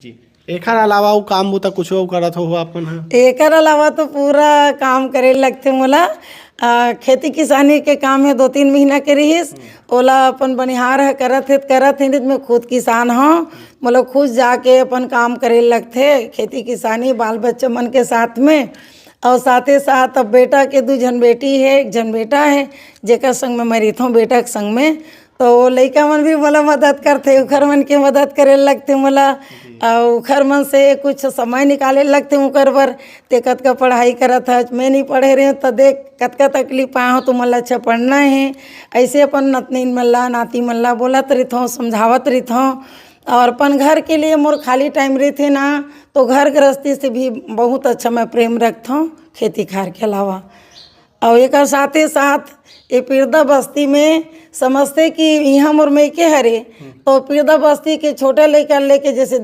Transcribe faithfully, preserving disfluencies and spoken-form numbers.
एखर अलावा अउ काम बूता कुछ अउ करत हो आप मन ह? एकर अलावा तो पूरा काम करे लगथे मोला। आ, खेती किसानी के काम हे, दो तीन महीना के रहिस, ओला अपन बनिहार ह करत हे, करत हे, नहीं तो मैं खुद किसान हूँ। मोला खुद जाके अपन काम करे लगथे, खेती किसानी, बाल बच्चा मन के साथ में। और साथे साथ अब बेटा के दू झन बेटी हे, एक झन बेटा हे, जेकर संग में मैं रहिथों, बेटा के संग में। तो वो लइका मन भी मोला मदद करथे, उखर मन के मदद करे लगथे मोला। और उखर मन से कुछ समय निकाले लगथे उकर बर। ते कतका पढ़ाई करत हच, मैं नहीं पढ़े रहे तो देख कतका तकलीफ पाए हो, तुमन ला अच्छा पढ़ना है। ऐसे अपन नतनीन मन ला, नाती मन ला बोलत रहिथों, समझावत रहिथों। और अपन घर के लिए मोर खाली टाइम रहिथे ना, तो घर गृहस्थी से भी बहुत अच्छा मैं प्रेम रखथों, खेती खार के अलावा। और एकर साथे साथ ये पिरदा बस्ती में समझते कि यहाँ मोर मइके हरे, तो पिरदा बस्ती के छोटे लइका लेके जैसे